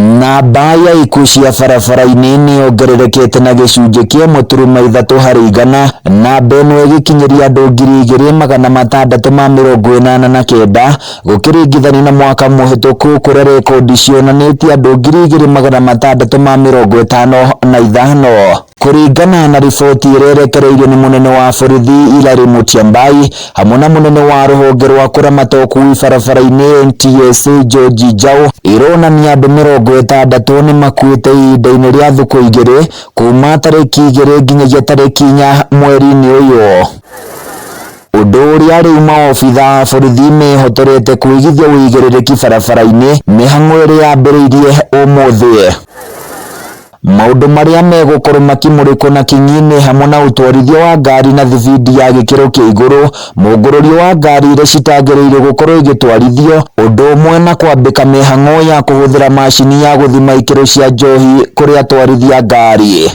Namba ya ikuũ cia barabara-inĩ nĩyongererekete na gĩcunjĩ kĩa 1.3%, namba ĩno ĩgĩkinyĩria andũ 2689 gũkĩringithanio na mwaka mũhĩtũku kũrĩa rekondi cionanĩtie andũ 2655. Kũringana na riboti ĩrĩa ĩrekereirio nĩ mũnene wa borithi Hilary Mutyambai hamwe na mũnene wa rũhonge rwa kũramata ũkui barabara-inĩ NTSA George Njau, ironania andũ 60 nĩ makuĩte ihinda-inĩ rĩa thikũ 2 kuma tarĩki 2 nginyagia tarĩki 4 mweri-inĩ ũyũ. Ũndũ ũrĩa rĩu maobitha a borithi mehotorete kũigithia ũigĩrĩrĩki barabara-inĩ mĩhang'o ĩrĩa yambĩrĩirie ũmũthĩ. Maũndũ marĩa megũkorwo makĩmũrĩkwo na kinyi nĩ hamwe na ũtwarithia wa ngari na thibindi ya gĩkĩro kĩa igũrũ, mũngũrũrio wa ngari iria citagĩrĩire gũkorwo igĩtwarithio, ũndũ ũmwe na kwambĩka mĩhang'o ya kũhũthĩra macini ya gũthima ikĩro cia njohi kũrĩ atwarithia ngari.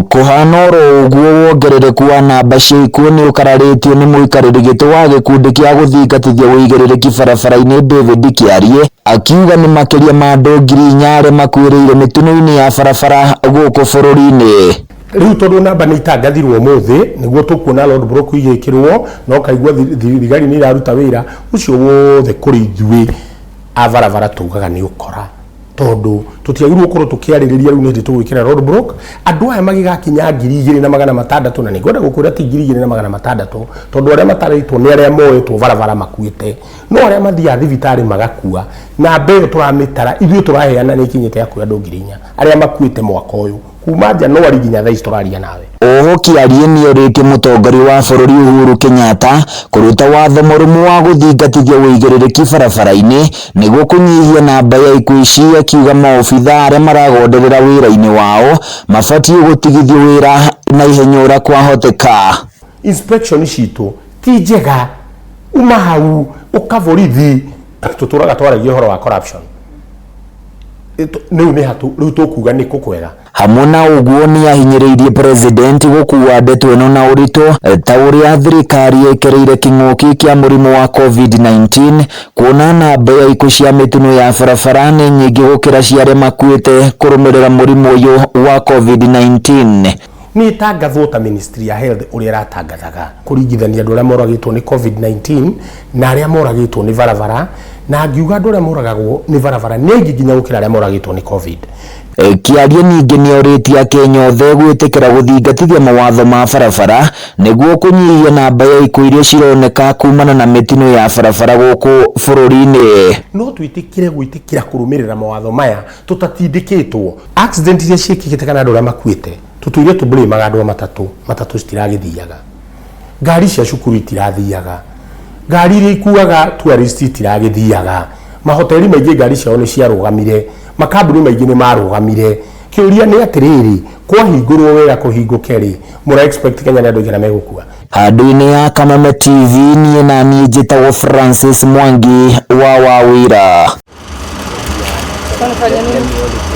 Kũhana oro ũguo, wongerereku wa namba cia ikuũ nĩ ũkararĩtio nĩ mũikarĩri gĩtĩ wa gĩkundi kĩa gũthingatithia ũigĩrĩrĩki barabara-inĩ David Kĩarie, akiuga nĩ makĩria ma andũ 4,000 arĩa makuĩrĩire mĩtino-inĩ ya barabara gũkũ bũrũri-inĩ. Rĩu tondũ namba nĩ itangathirwo ũmũthĩ, nĩguo tũkuona road block igĩkĩrwo na ũkaigua thigari nĩ iraruta wĩra ũcio wothe. Kũrĩ ithuĩ a barabara tugaga nĩ ũkora, tondũ tũtiagĩrĩirwo gũkorwo tũkĩarĩrĩria rĩu nĩ hĩndĩ tũgwĩkĩra road block andũ aya magĩgakinya 2600. Na nĩngwenda gũkwĩra ti 2600, tondũ arĩa matarĩtwo nĩ arĩa moetwo barabara makuĩte, no arĩa mathiaga thibitarĩ magakua, namba ĩyo tũramĩtara ithuĩ tũraheana nĩ ikinyĩte hakuhĩ andũ 4,000 arĩa makuĩte mwaka ũyũ kuma Januari nginya thaa ici tũraria nawe. Oho Kĩarie nĩorĩtie mũtongoria wa bũrũri Uhuru Kenyatta kũruta watho mũrũmu wa gũthingatithia ũigĩrĩrĩki barabara-inĩ nĩguo kũnyihia namba ya ikuũ ici, akiuga maobitha arĩa maragonderera wĩra-inĩ wao mabatiĩ gũtigithio wĩra na ihenya ũrĩa kwahoteka. Inspection citũ ti njega, uma hau ũka borithi tũtũraga twaragia ũhoro wa corruption. Rĩu nĩ hatu rĩu tũkuga nĩ kũ kwega. Hamwe na ũguo, nĩ ahinyĩrĩirie president gũkua ndeto ĩno na ũritũ ta ũrĩa thirikari ĩkĩrĩire kĩng'ũki kĩa mũrimũ wa COVID-19, kuona namba ya ikuũ cia mĩtino ya barabara nĩ nyingĩ gũkĩra cia arĩa makuĩte kũrũmĩrĩra mũrimũ ũyũ wa COVID-19. Nĩ ĩtangathwo ta Ministry ya Health ũrĩa ĩratangathaga kũringithania andũ arĩa moragĩtwo nĩ COVID-19 na arĩa moragĩtwo nĩ barabara, na ngiuga andũ arĩa moragagwo nĩ barabara nĩ aingĩ nginya gũkĩra arĩa moragĩtwo nĩ COVID. Kĩarie ningĩ nĩorĩtie Akenya othe gwĩtĩkĩra gũthingatithia mawatho ma barabara nĩguo kũnyihia namba ya ikuũ iria cironeka kumana na mĩtino ya barabara gũkũ bũrũri-inĩ. No twĩtĩkĩre gwĩtĩkĩra kũrũmĩrĩra mawatho maya tũtatindĩkĩtwo. Accident iria ciĩkĩkĩte kana andũ arĩa makuĩte, tũtũire tũblĩmaga andũ a matatũ. Matatũ citiragĩthiaga, ngari cia cukuru itirathiaga, ngari iria ikuaga tourist itiragĩthiaga, mahoteli maingĩ ngari ciao nĩ ciarũgamire, makambuni maingĩ nĩ marũgamire. Kĩũria nĩ atĩrĩrĩ, kwahingũrwo wega kũhingũke rĩ, mũra expect Kenya nĩ andũ aigana megũkua? Handũ-inĩ ya Kameme TV, niĩ na niĩ njĩtagwo Francis Mwangi wa Wawĩra. Unafanya nini?